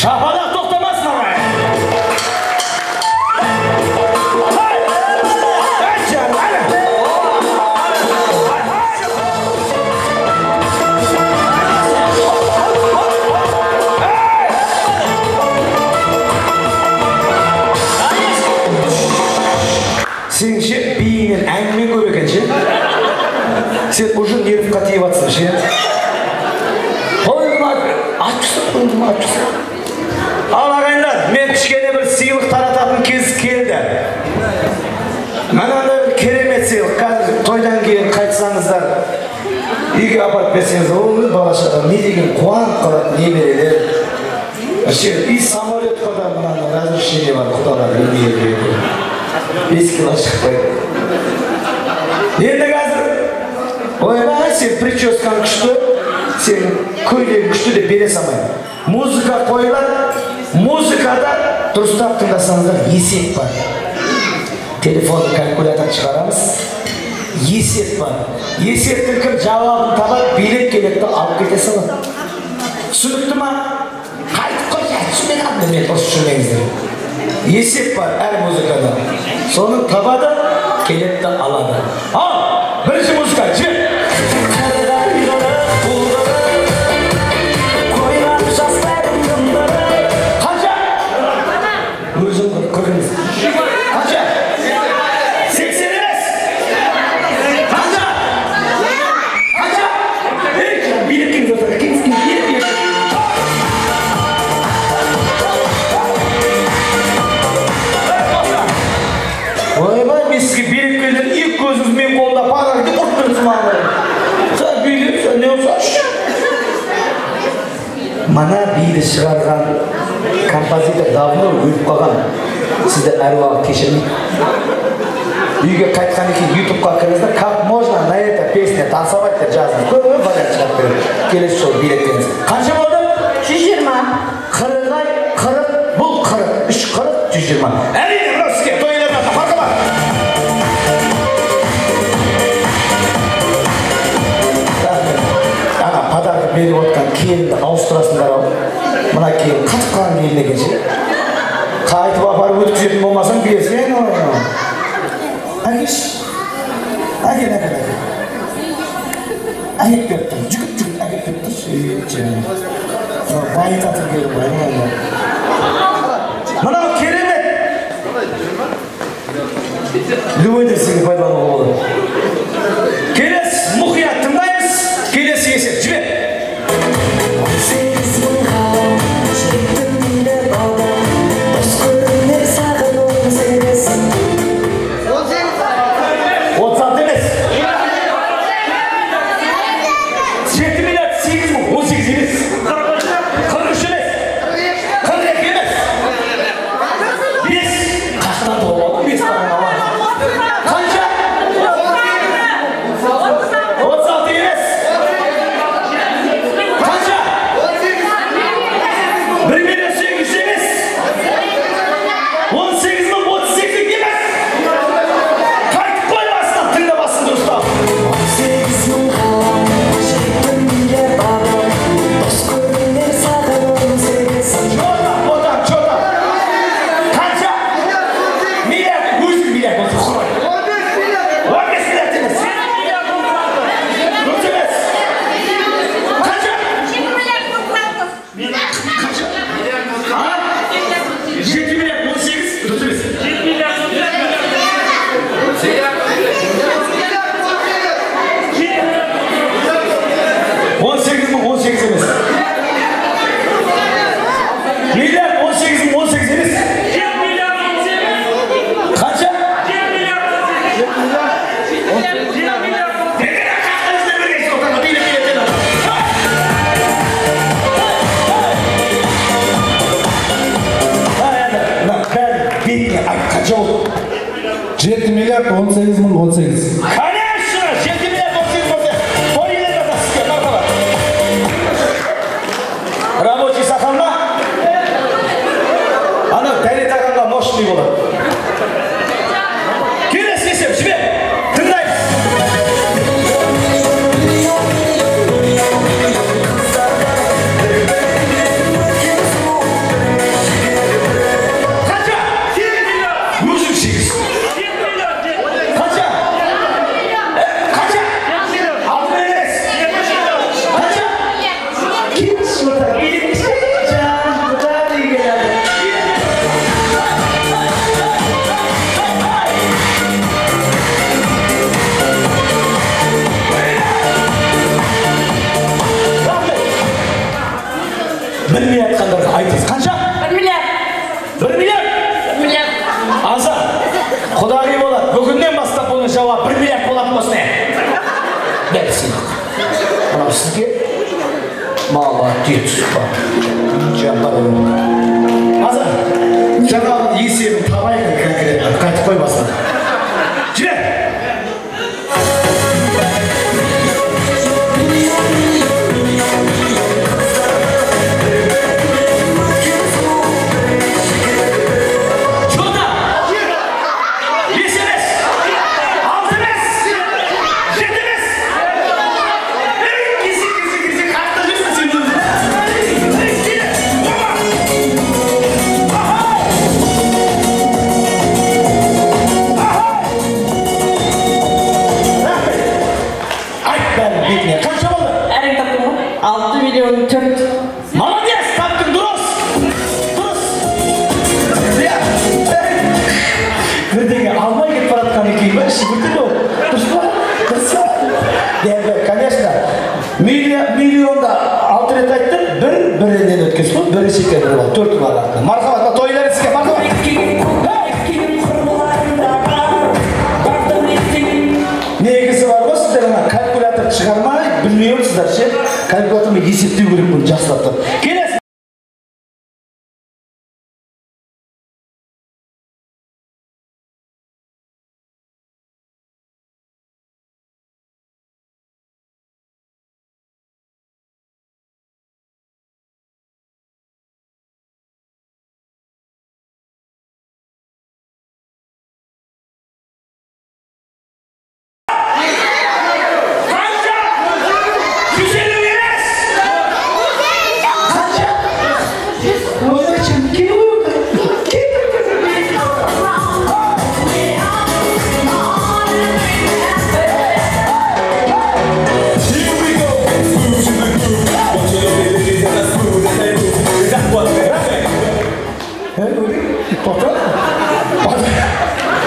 Шапалақ тоқтамасын ағайын. Сен ше биіңнен әңгіме көп екен ше. Сен уже нервқа тиіп жатсың ше. Ал ағайындар, мен кішкене бір сыйлық тарататын кез келді. Мынандай бір керемет сыйлық. Қазір тойдан кейін қайтсаңыздар, үйге апарып берсеңіз, ол бала шаға не деген қуанып қалады немерелер. И самолетқа да мынандай разрешение бар, құдалар үйге 5 кило шықпайды. Енді қазір ойбай, сен прическаң күшті, сен көйлегің күшті деп бере салмаймын. Музыка қойылады, музыкада дұрыстап тыңдасаңыздар есеп бар. Телефонды калькулятор шығарамыз, есеп бар. Есептің кім жауабын табады, билет келеді де алып кете салады. Түсінікті ма? Қайтып қойшы, түсінбей қалдым мен, ұрысып жүрмеңіздер. Есеп бар әр музыкада. Соны табады, келеді де алады. Ал, бірінші музыка, жібер. Қанша? Өзің көріңіз. Қанша? 80 емес. Қанша? Қанша? Ей, билет келіңіз отырға, келіңіз, билет, билет. Ойбай, мен сізге билет келдім, екі көзіңіз мен қолымда подарок деп ұрып тұрсыз маған. Сен билет, сен не болса? Мана биді шығарған композитор давно өліп қалған. Сізді әруағы кешірмейді. Үйге қайтқаннан кейін ютубқа кіріңіздер, как можно на этой песне танцевать деп жазыңыз. Көп вариант шығарып береді. Келесі жолы билет беріңіз. Қанша болды? 120. 40 ай, 40, бұл 40, 3 40, 120. Әрине, мынау сізге той иелерінің атынан мархабат. Ана подарок беріп отқан келінді ауыстырасыңдар ау. Мына келін қатып қалған келін екен ше. Қайтып апарып өткізетін болмасаң берсең ой. Әкеш. Әкел, әкел, әкел. Әкеп беріп тұр. Жүгіт, жүгіт, әкеп беріп тұршы. Байытатын келін ғой. Мынау керемет. Любой нәрсеге пайдалануға болады. Келесі мұқият тыңдаймыз. Келесі есеп жібер. 36 емес. 7 миллиард 8 мың 18 емес. 43 емес. 42 емес. 5 қаштан тауып алдым, 5 тағын аламын. Қанша? 36 емес. Қанша? 1 миллион 800 емес. 18 мың 38 емес. Қайтып қой басынан, тыңда басын дұрыстап. Чота, отан, чота. Қанша? Миллиард, өзің миллиард болса құрай. 15 миллиард емес. Дұрыс емес. Қанша? Қанша? А? 7 миллиард 18, дұрыс емес. 18 мың 18 емес. Миллиард 18 мың 18 емес. Қанша? Бетіне айт, қанша болды? 7 миллиард 18 мың 18. Конечно, 7 миллиард 18 мың 18. Той иелері атынан сізге мархабат. Рабочий сақал ма? Анау дәрет ағамға мощный болады. Келесі есеп жібер. Тыңдаймыз. Білмей жатқандарға айтыңыз. Қанша? 1 миллиард. 1 миллиард? 1 миллиард. Аза, құдағи болады. Бүгіннен бастап бұның жауабы 1 миллиард болатын болсын. Бәрі сыйлық. Мынау сізге. Молодец. Аза, жаңағы есебін табайық конкретно. Қайтып қой басына. Жібер! Молодец, таптың, дұрыс. Дұрыс. Бірдеңе алмай кетіп бара жатқан екен ба? Іші біртүрлі ғой. Дұрыс па? Дұрыс па? Конечно. Миллионда 6 рет айттым, бір-бірінен өткенсіз ғой, бірінші екен бір бол, 4 бар артында. Мархабат, тойлар сізге, мархабат. Негізі бар ғой, сіздер ана калькулятор шығармай, білмей отырсыздар ше. Калькулятормен есептеу керек бұны жақсылап тұрып. Келесі.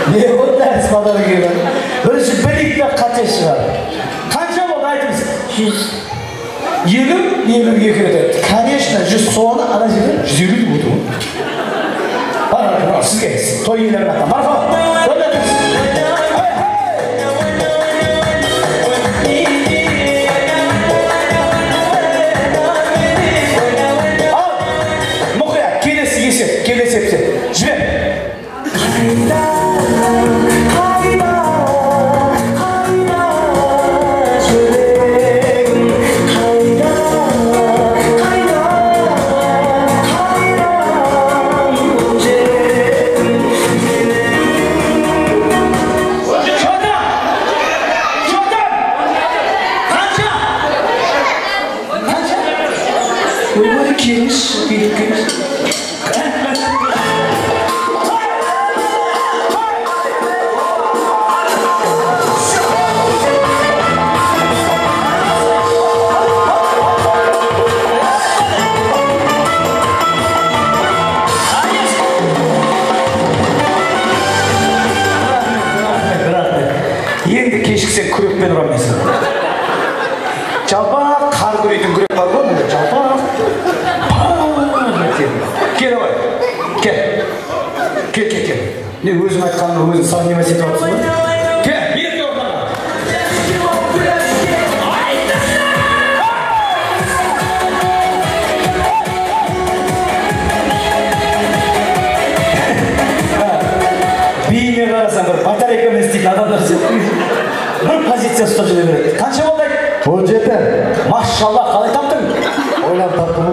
Не болды дәріс бадары келген? Бірінші білейік те қате шығар. Қанша болды айтыңыз? 100. 50, 52 рет айтты. Конечно, 100 соны ана жерде 150 деп отыр ғой. Бар, сізге, той иелерінің атынан. Мархабат. Ойнатыңыз. Ал, мұқият, келесі есеп, келесі есеп. Жібер. Енді кешіксең күрекпен ұрамайсың. Жалпақ қар күрейтін күрек бар ғой, мында жалпақ. Кел давай. Кел. Кел, кел, кел. Не өзің айтқаныңа өзің сомневаться етіп жатырсың ғой. Кел, ерте ортаға. Биіне қарасаң бір батарейкамен істейтін адамдар сияқты. Бір позиция ұстап жүре береді. Қанша болды? 17. Машалла, қалай таптың? Ойлап таптым.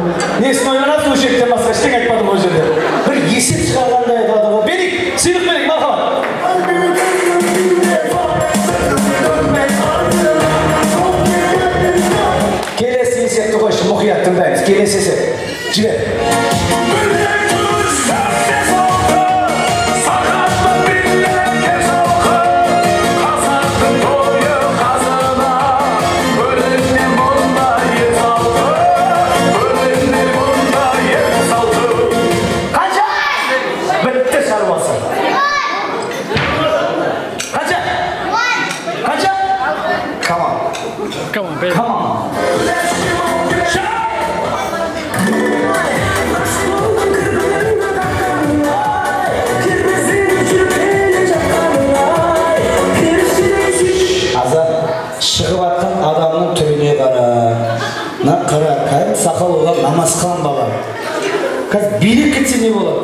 Несін ойланасың, ол жерден басқа ештеңе айтпадым ол жерде. Бір есеп шығарғандай айтып жатыр ғой. Берейік, сыйлық берейік, мархабат. Келесі есепті қойшы, мұқият тыңдаймыз. Келесі есеп. Жібер. Come on, baby. Come on. сақал болған намазхан бала. Қазір билеп кетсе не болады?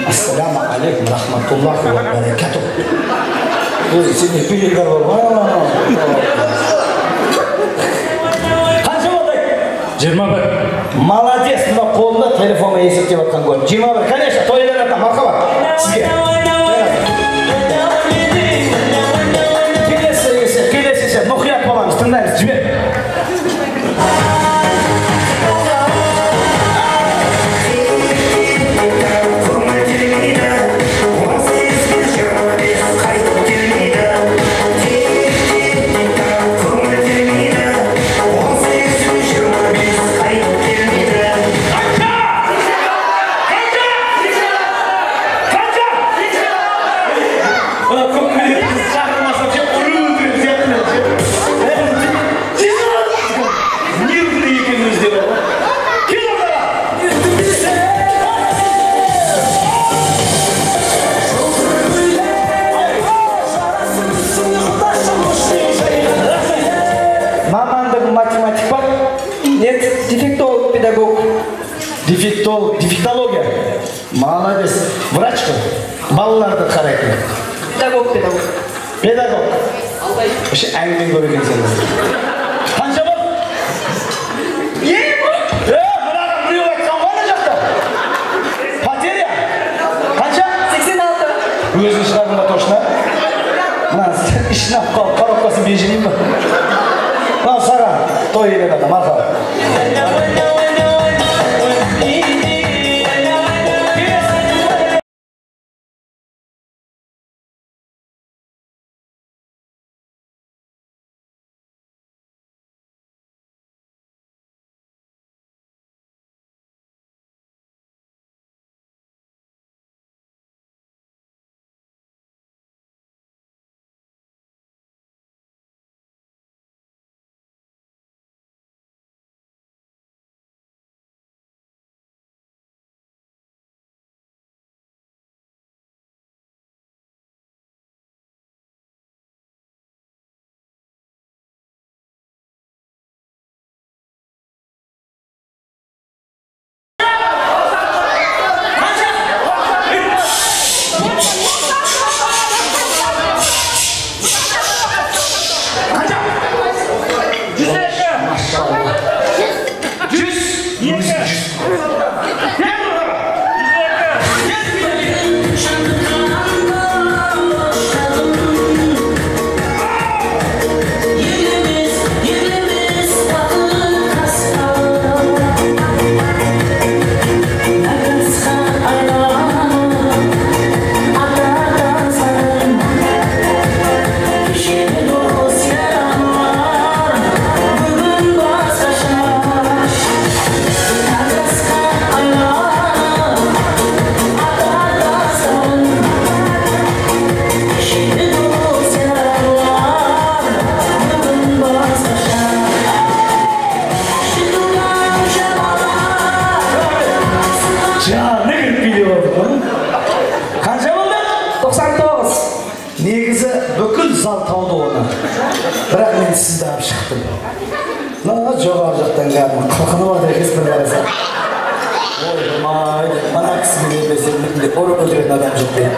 Ассаламу алейкум рахматуллахи ва баракатух. Өзі сенде перегар бар ғой. Қанша болды? 21. Молодец, мына қолында телефонға есептеп жатқан көрінеді. 21, конечно, той иелері атынан мархабат сізге. Келесі есеп, келесі есеп, мұқият боламыз, тыңдаймыз, жібер. Дефектолог, дефектология. Молодец. Врач қой. Балаларды қарайтын. Педагог, педагог. Педагог. Вообще әңгімен көп екенсің. Қанша болды? Мынаған біреу айтқан ғой ана жақта. Потеря. Қанша? 86. Өзің шығардың ба точно? Мына ішін алып қалып, коробкасын мен жемеймін ба? Мынау саған той иелері адам, мархабат. Негізі бүкіл зал тауда оны. Бірақ мен сізді алып шықтым. Мына жоғары жақтан кәдімгі қылқынып жатыр екенсіз бір қарасам. Ойбай, мына кісіні бермесем бүтіндей ұрып өлтіретін адам жоқ деп.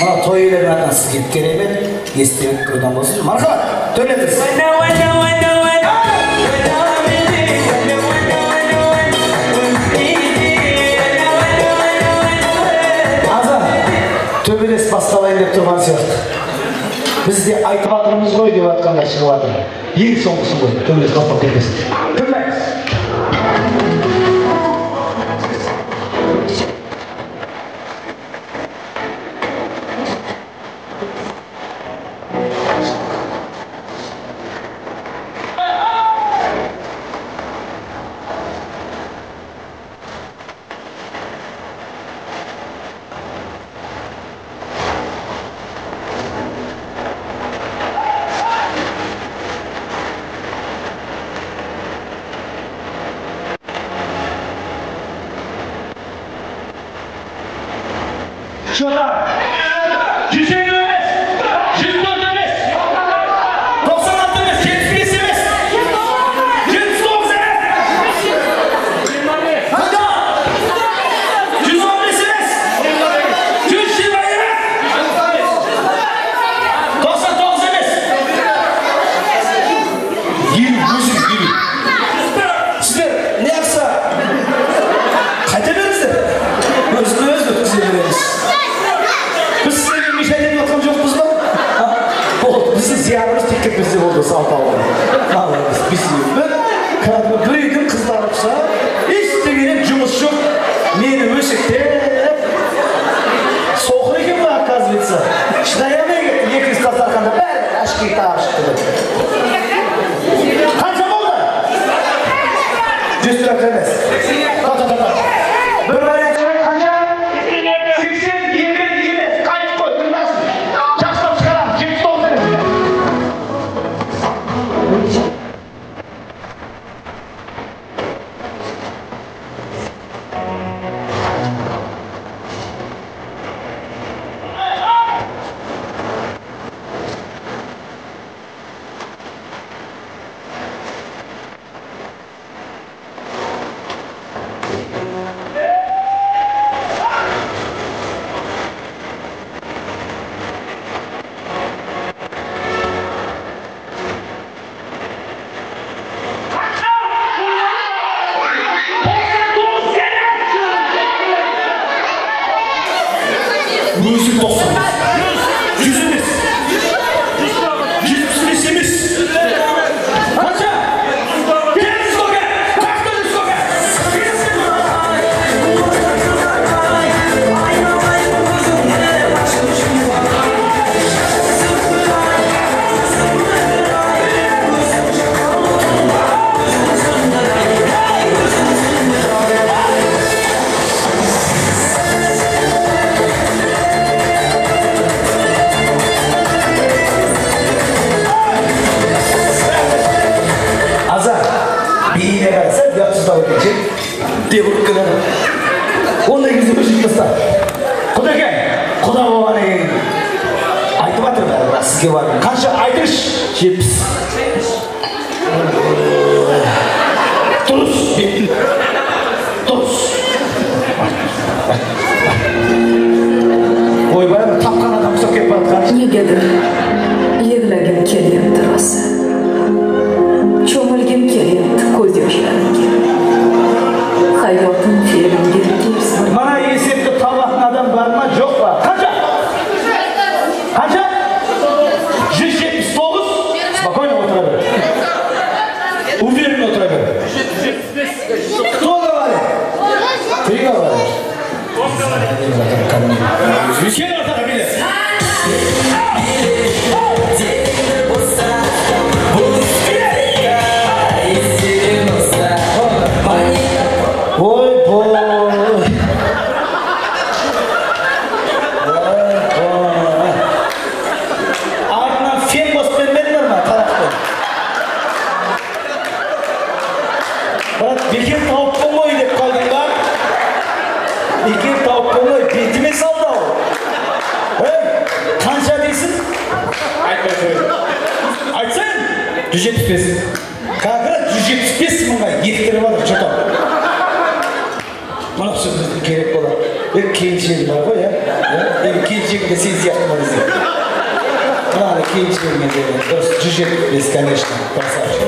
Мына той иелерінің атынан сізге керемет естелік құрдан болсын. Мархабат, төрлетіңіз. Азан, төбелес басталайын деп тұрған сияқты. Біз де айтып жатырмыз ғой деп жатқанда шығып жатыр. Ең соңғысын ғой, төбелес басталып кетпесін. Тыңдаймыз. Şurada 150 емес, 104 емес, 96 емес, 75 емес, 79 емес, балалар ұқсап, ештеңеден жұмыс жоқ, мені өсектеп, соқыр екен ғой, оказывается. Шыдай алмай кетті, екінші дастарханда бәрі әшкей тағып шықты деп. Қанша болды? 140 емес. Та-та-та-та. Бір вариант қанша? 82 емес. Қайтып қой, тыңдасын. Жақсылап шығарамыз, 79 емес. Өзі 90. 100 емес. 175 емес. Қанша? Келіңіз сколько? Қақта сколько? Биіне қараса, ұятсыздау екен ше, деп ұрып келеді. Ондай кезде өшіріп таста. Құдеке, құда болған екен. Айтып жатыр бәрі, бірақ сізге бармын. Қанша айтыңызшы? 70. Дұрыс, дұрыс. Ойбай, бір тапқан адам ұқсап кетіп бара жатқан. Negadir yig'lagim kelyapti rosa. Cho'milgim kelyapti ko'z yoshlarimga. Hayotim fe'limga ters bir Мына есепті табатын адам бар ма, жоқ па? Қанша? Қанша? 179. Спокойно отыра бер. Уверенно отыра бер. Кто говорит? Ты говоришь. Кел ортаға, биле. Ой, бой. Ой, бой. Артынан фен қосып бермедіңдер ма, тарақты? Брат, бекер тауыппын ғой деп қалдың ба? Бекер тауыппын ғой, бетіме салды ау. Ей, қанша дейсің? Айтсаң, 175. Как раз 175 мыңға еттіріп жатыр, что-то. Мына сөзіміздің керек болады. Келіншегім бар ғой, иә? Енді келіншегім де сен сияқты ма десең. Мынаны келіншегіммен деген дұрыс, 175, конечно, красавчик.